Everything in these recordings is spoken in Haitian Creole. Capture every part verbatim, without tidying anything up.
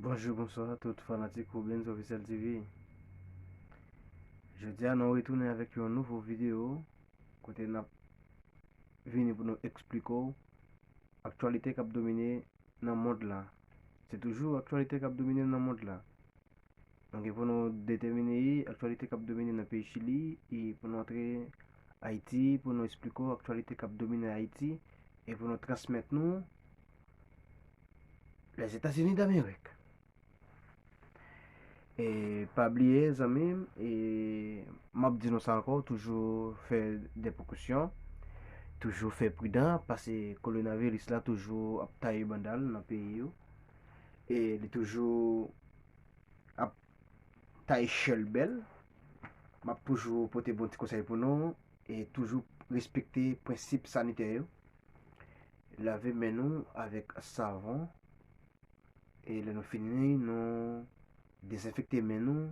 Bonjou, bonswa tout fanatik Roobens Officiel T V. Jodi a nou retounen avèk yon nouvo videyo kote n ap vini pou nou eksplike w aktyalite k ap domine nan mond la. Se toujou aktyalite k ap domine nan mond la. Donk, e pou nou detèmine aktyalite k ap domine nan peyi Chili, e pou nou antre Ayiti, pou nou eksplike w aktyalite k ap domine Ayiti, e pou nou transmèt nou Lèzetazini Damerik. E pa bliye, zanmi m, e m ap di nou sa ankò, toujou fè de prekosyon, toujou fè pridan, paske kowonaviris la toujou ap taye banda l nan peyi yo. E li toujou ap taye chè l bèl. M ap toujou pote bon ti konsèy pou nou e toujou respekte prensip sanitè yo. Lave men nou avèk savon e lè nou fini, nou dezenfekte men nou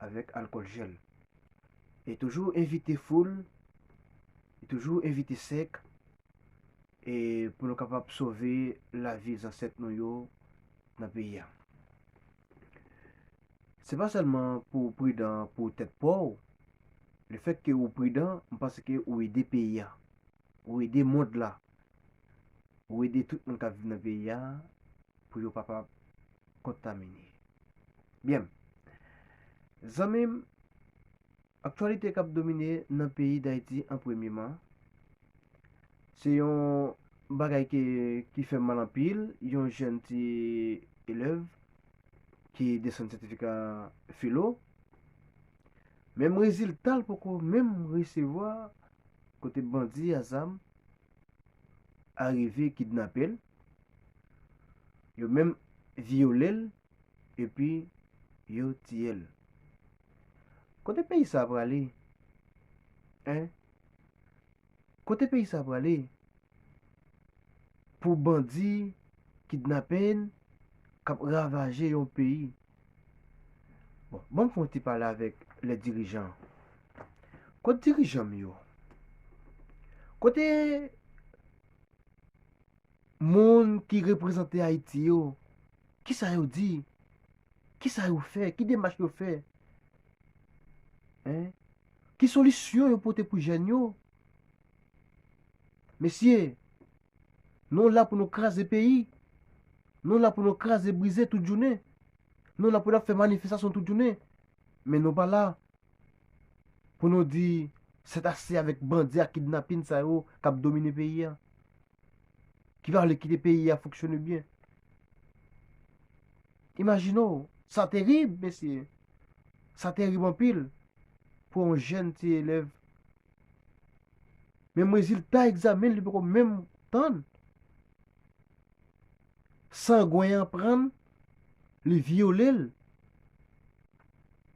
avèk alkòl jèl. E toujou evite foul, e toujou evite sèk, e pou nou kapab sove lavi zansèt nou yo nan peyi a. Se pa sèlman pou w pridan pou tèt pa w. Lefètke ou pridan, m panse ke ou ede peyi a, ou ede mond la, ou ede tout moun k ap viv nan peyi a pou yo pa pa kontamine. Byen, zanmi m, aktyalite k ap domine nan peyi Dayiti an premyeman, se yon bagay ki, ki fè mal anpil, yon jèn ti elèv ki desann sètifika filo, menm rezilta l poko menm resevwa, kote bandi a zam arive kidnape l, yo menm vyole l, epi yo tiye l. Kote peyi sa prale? Hein? Kote peyi sa prale? Pou bandi, kidnapin k ap ravaje yon peyi. Bon, ban m fè yon ti pale avèk lè dirijan. Kote dirijan m yo? Kote moun ki reprezante Ayiti yo? Kisa yo di? Kisa yo fè? Ki demach yo fè? Hein? Ki solisyon yo pote pou jèn yo? Mesye, nou la pou nou kraze peyi. Nou la pou nou kraze, brize tout jounen. Nou la pou n ap fè manifestasyon tout jounen. Men nou pa la pou nou di sètase avèk bandi ak kidnapin sa yo k ap domine peyi a, ki pa vle kite peyi a fonksyone byen. Imajine w, sa terib, mesye. Sa terib anpil pou yon jèn ti elèv. Menm rezilta egzamen l, li poko menm tann. Sangwen an pran l, li vyole l.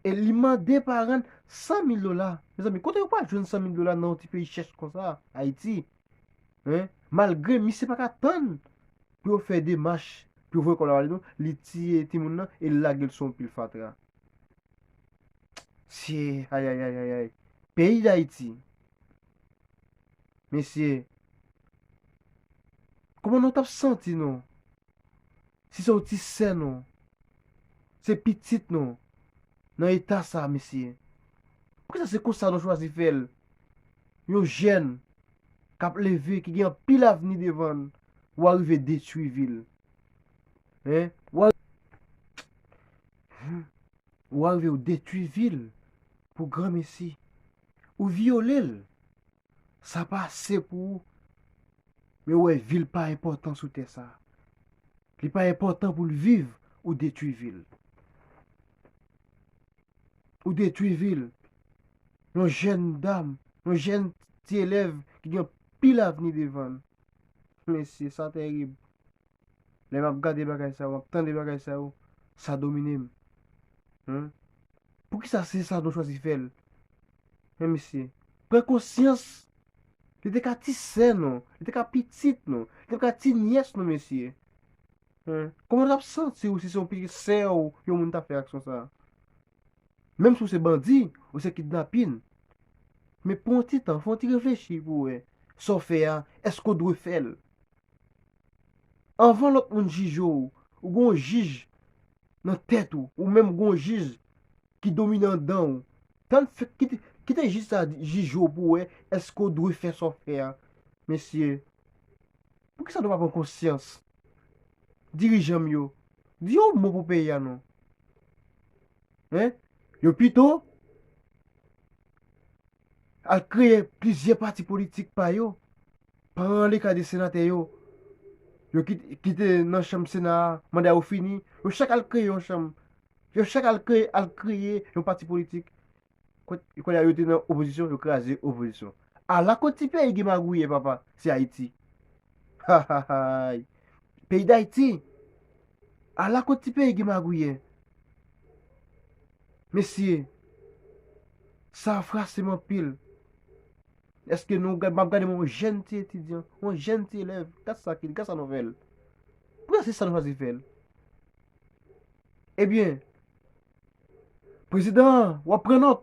E li mande paran l san mil dola. Mezanmi, kote yo pral jwenn san mil dola nan yon ti peyi chèch konsa, Ayiti? Hein? Malgre misye pa ka tann pou yo fè demach pou yo voye kòb la ba li, non, li tiye timoun nan e l lage l sou yon pil fatra. Sye, ayayayayay. Peyi Dayiti. Mesye, kòman nou t ap santi nou si se yon ti sè nou, se pitit nou, nan eta sa, mesye? Poukisa se konsa nou chwazi fè l? Yon jèn k ap leve, ki gen anpil avni devan l, w a rive detwi vi l. Hein? W a, w a rive w detwi vi l pou granmesi. Ou vyole l. Sa pa ase pou ou. Men w wè vi l pa enpòtan sou tè sa. Li pa enpòtan pou l viv, ou detwi vi l. Ou detwi vi l. Yon jèn dam, yon jèn ti elèv ki gen anpil avni devan l. Mesye, sa terib. Lè m ap gade bagay sa yo, m ap tande bagay sa yo, sa domine m. Hein? Poukisa se sa nou chwazi fè l? Men mesye, pran konsyans. Li te ka ti sè nou, li te ka pitit nou, li te ka ti nyès nou, mesye. Hein? Kòman w t ap santi w si se yon pitit sè w yon moun ta fè aksyon sa a? Menm si w se bandi, ou se kidnapin. Men pran yon ti tan, fè yon ti reflechi pou w wè sa w fè a, èske w dwe fè l? Anvan lòt moun jije w, ou gen yon jij nan tèt ou, ou menm gon jij ki domine anndan ou. Tann fè, kite, kite jij sa jije w pou wè èske w dwe fè sa w fè a. Mesye, poukisa nou pa pran konsyans? Dirijan m yo, di yon mo pou peyi a non. Hein? Yo pito al kreye plizyè pati politik pa yo. Pran le ka de senatè yo. Yo ki, ki te nan chanm Sena a, manda yo fini. Yo chak al kreye yon chanm. Yo chak al kreye, al kreye yon pati politik. Kot, kounye a yo te nan opozisyon, yo kraze opozisyon. Ala kot ti peyi ki magouyè, papa, se Ayiti. Ha, ha, ha. Peyi Dayiti. Ala kot ti peyi ki magouyè. Mesye, sa frase m anpil. Èske nou gad, m ap gade yon jèn ti etidyan, yon jèn ti elèv, gad sa ki, gad sa nou fè l. Poukisa se sa nou chwazi fè l? Ebyen, prezidan an, w ap pran nòt.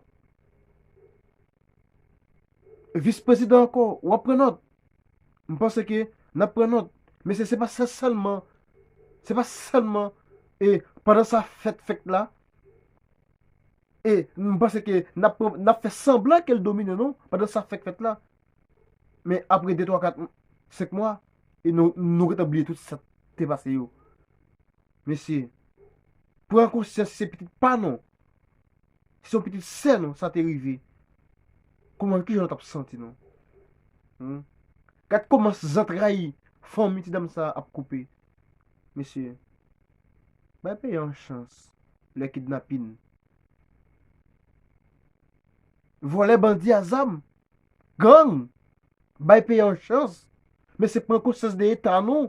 Vis prezidan ankò, w ap pran nòt. M panse ke n ap pran nòt. Men se, se pa sè-, sèlman, se pa sèlman, e, pandan sa fèt fèt la, e m panse ke n ap pran, n ap fè sanblan ke l domine nou pandan sa fèt fèt la. Men apre de, twa, kat, senk mwa, e nou, nou gentan bliye tout sa k te pase yo. Mesye, pran konsyans, se pitit pa nou. Si se yon pitit sè nou, sa te rive. Kòman, kijan nou t ap santi nou? Hmm? Gad kòman zantray fanmi ti dam sa ap koupe. Mesye, bay peyi a yon chans. Lè kidnapin. Vòlè, bandi a zam. Gang. Bay peyi a yon chans. Men se pran konsyans de eta nou.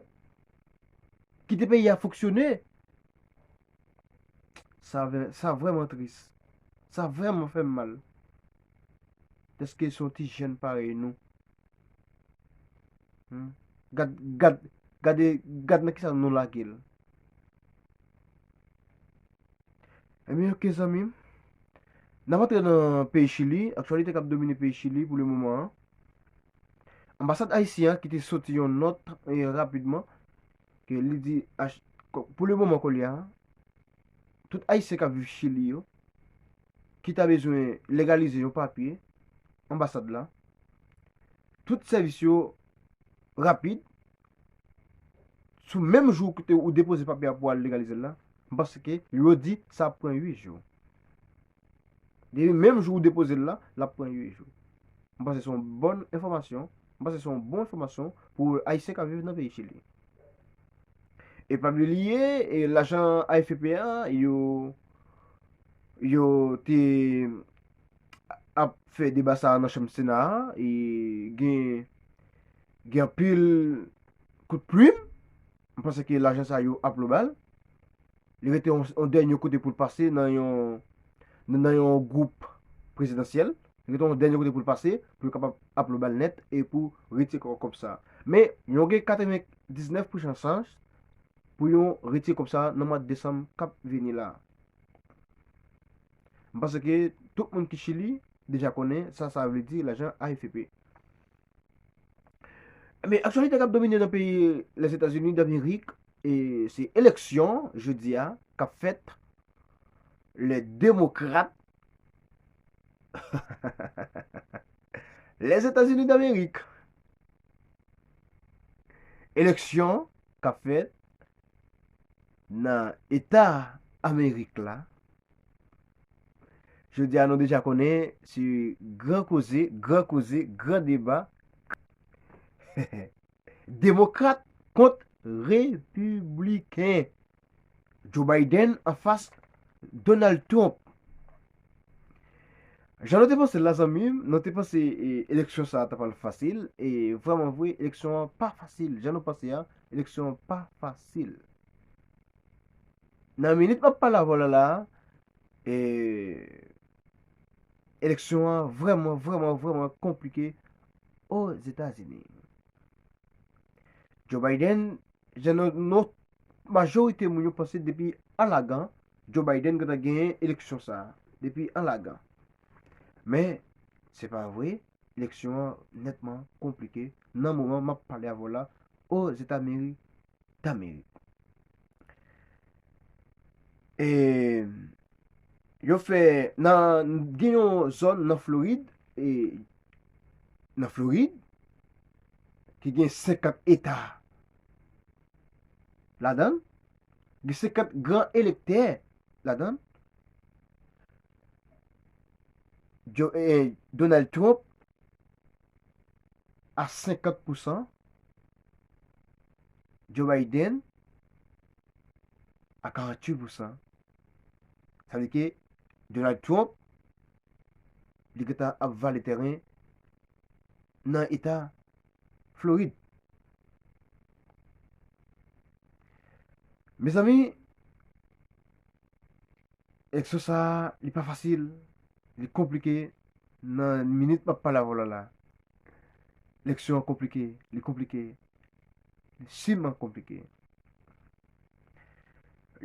Kite peyi a fonksyone. Sa vre-, sa vrèman tris. Sa vrèman fè m mal. Dèske se yon ti jèn parèy nou. Hmm. Gad, gad, gade, gad nan kisa nou lage l. Ebyen, oke, zanmi m. N ap antre nan peyi Chili. Aktyalite k ap domine peyi Chili pou le moman an. Anbasad ayisyen an ki te soti yon nòt, e, rapidman, ke li di, ach-, ko-, pou le moman kounye a, tout Ayisyen k ap viv Chili yo, ki ta bezwen legalize yon papye, anbasad la, tout sèvis yo rapid, sou menm jou ke ou depoze papye a pou al legalize l la, m panse ke yo di sa ap pran uit jou. Depi menm jou ou depoze l la, l ap pran uit jou. M panse se yon bòn enfòmasyon. M panse se yon bon enfòmasyon pou Ayisyen k ap viv nan peyi Chili. E pa bliye, e, lajan A F P A, yo, yo te ap fè deba sa a nan chanm Sena a, e gen, gen anpil kout plim. M panse ke lajan sa yo ap lo bal. Li rete yon, yon dènye kote pou l pase nan yon, nan, nan yon gwoup prezidansyèl. Li rete yon dènye kote pou l pase, pou yo kapab ap lo bal nèt e pou retire kò-, kòb sa. Men, yo gen katrevendiznèf pousan chans pou yo retire kòb sa nan mwa desanm k ap vini la. M panse ke tout moun ki Chili deja konnen sa sa vle di lajan A F P. Men aktyalite k ap domine nan peyi Lèzetazini Damerik, e se eleksyon jodi a k ap fèt. Les démocrates, Lèzetazini Damerik. Eleksyon k ap fèt nan eta Amerik la. Jodi a, nou deja konnen se gran koze, gran koze, gran deba. Demokrat kont Repibliken. Joe Biden anfas Donald Trump. Jan nou te panse l la, zanmi m, nou te panse, e, eleksyon sa a ta pral fasil. E vrèman vre, eleksyon an pa fasil. Jan nou panse a, eleksyon an pa fasil. Nan minit m ap pale avè w la la, e, eleksyon an vrèman, vrèman, vrèman konplike Ozetazini. Joe Biden, jan nou, nou, majorite moun yo panse depi an lagan, Joe Biden gentan genyen eleksyon sa a, depi an lagan. Men, se pa vre, eleksyon an nètman konplike nan moman m ap pale avè w la, Ozetazini Damerik. E yo fè nan, gen yon zòn nan Florid, e nan Florid, ki gen senkant eta ladan l, gen senkant gran elektè ladan l. Jo- eh, Donald Trump a senkant pousan, Joe Biden a karanntuit pousan. Sa vle di ke Donald Trump, li gentan ap vale tèren nan eta Florid. Mezanmi, eleksyon sa a, li pa fasil, li konplike. Nan minit m ap pale avè w la la, eleksyon an konplike, li konplike, li siman konplike.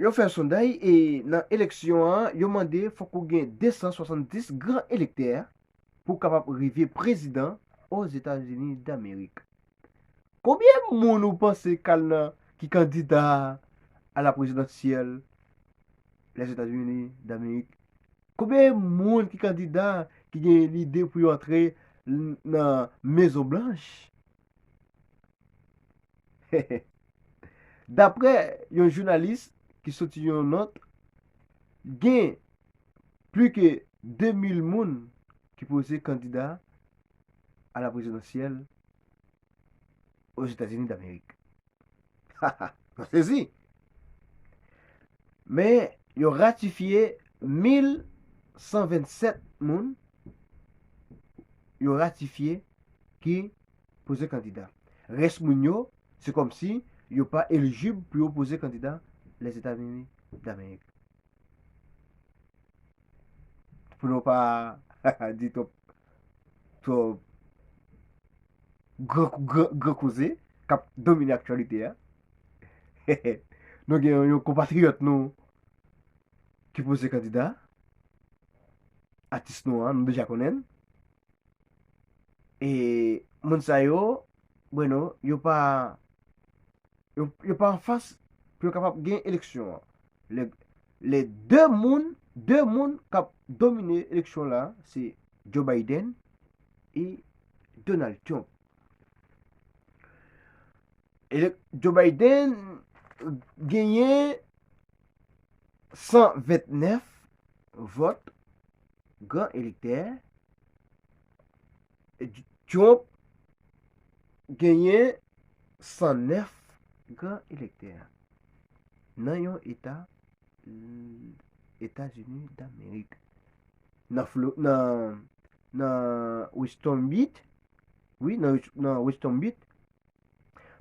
Yo fè sonday e nan eleksyon an, yo mande fòk ou gen de san swasanndis gran elektè pou w kapab rive prezidan Ozetazini Damerik. Konbyen moun ou panse k al nan, ki kandida a la prezidansyèl Lèzetazini Damerik? Konbyen moun ki kandida ki gen lide pou yo antre l- nan Mezon Blanch? Daprè yon jounalis ki soti yon nòt, gen pli ke de mil moun ki poze kandida a la prezidansyèl Ozetazini Damerik. Nou sezi. Men, yo ratifye mil san vennsèt moun, yo ratifye ki poze kandida. Rès moun yo, se kòmsi yo pa elijib pou yo poze kandida Lèzetazini Damerik. Pou nou pa di twòp, twòp gran, gran, gran koze k ap domine aktyalite a. Nou gen yon konpatriyòt nou ki poze kandida. Atis nou an, nou deja konnen l. E moun sa yo, Bueno, yo pa, yo, yo pa anfas pou yo kapab gen eleksyon an. Le, le de moun, de moun k ap domine eleksyon la, se Joe Biden e Donald Trump. Ele- Joe Biden genyen san vennèf vòt gran elektè. Trump genyen san nèf gran elektè nan yon eta, Etazini Damerik. Nan Flo- nan, nan West Palm Beach, wi, nan, nan West Palm Beach,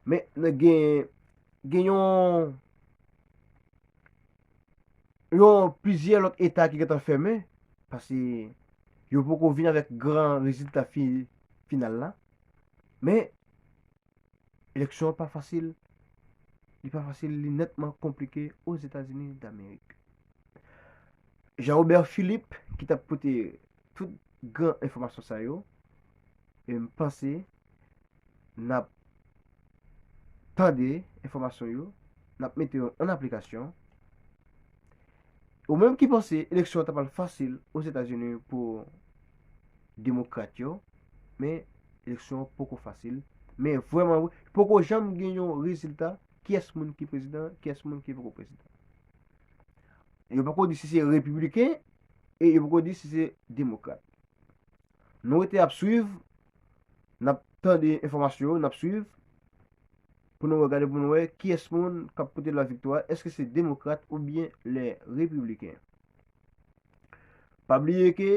men, gen, gen yon, yon plizyè lòt eta ki gentan fèmen, paske yo poko vin avèk gran rezilta fi- final la. Men, eleksyon an pa fasil. Li pa fasil, li nètman konplike Ozetazini Damerik. Jean Robert Philippe ki t ap pote tout gran enfòmasyon sa yo, e m panse n ap tande enfòmasyon yo, n ap mete yo an aplikasyon. Ou menm ki panse eleksyon an ta pral fasil Ozetazini pou demokrat yo, men eleksyon an poko fasil. Men vrèman vre, poko janm gen yon rezilta kiyès moun ki prezidan, kiyès moun ki poko prezidan. Yo poko di si se repibliken e yo poko di si se demokrat. Nou rete ap swiv, n ap tande enfòmasyon yo, n ap swiv pou nou gade, pou nou wè kiyès moun k ap pote laviktwa, èske se demokrat oubyen lè repibliken. Pa bliye ke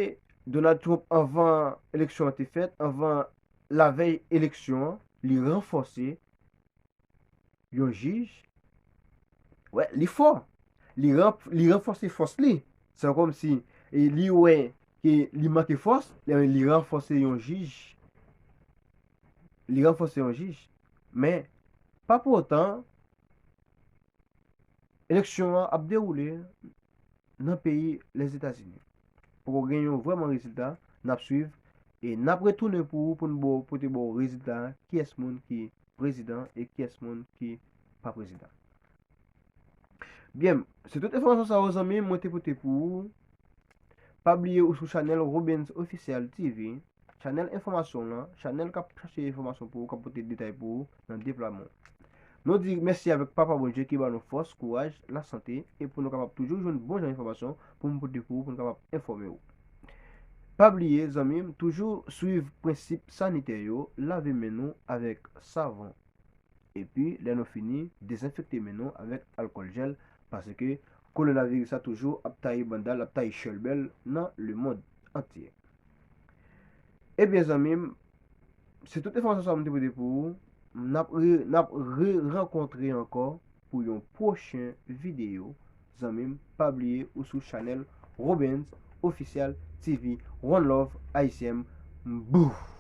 Donald Trump, anvan eleksyon an te fèt, anvan lavèy eleksyon an, li ranfòse yon jij. Wè, li fò. Li, ran- li ranfòse fòs li. Se kòmsi e li wè ke li manke fòs, li, li ranfòse yon jij. Li ranfòse yon jij. Men, pa pou otan, eleksyon an ap dewoule nan peyi Lèzetazini. Poko gen yon vrèman rezilta, n ap swiv e n ap retounen pou ou, pou n ba w, pote ba w rezilta, kiyès moun ki prezidan e kiyès moun ki pa prezidan. Byen, se tout enfòmasyon sa yo, zanmi m, mwen te pote pou ou. Pa bliye ou sou chanèl Robens Official T V, chanèl enfòmasyon lan, chanèl k ap chache enfòmasyon pou ou, k ap pote detay pou ou nan deplwaman. Nou di mèsi avèk Papa Bondye ki ba nou fòs, kouraj, lasante, e pou nou kapab toujou jwenn bon jan enfòmasyon pou nou pote pou ou, pou nou kapab enfòme ou. Pa bliye, zanmi m, toujou swiv prensip sanitè yo, lave men nou avèk savon. Epi, lè nou fini, dezenfekte men nou avèk alkòl jèl, paske kowonaviris la toujou ap taye banda l, ap taye chèlbè l nan lemonn antye. Ebyen, zanmi m, se tout enfòmasyon sa m te pote pou ou. N ap re, n ap re rankontre ankò pou yon pwochen videyo. Zanmi m, pa bliye ou sou chanèl Robens Official T V. One love, Ayisyen m. Bouf!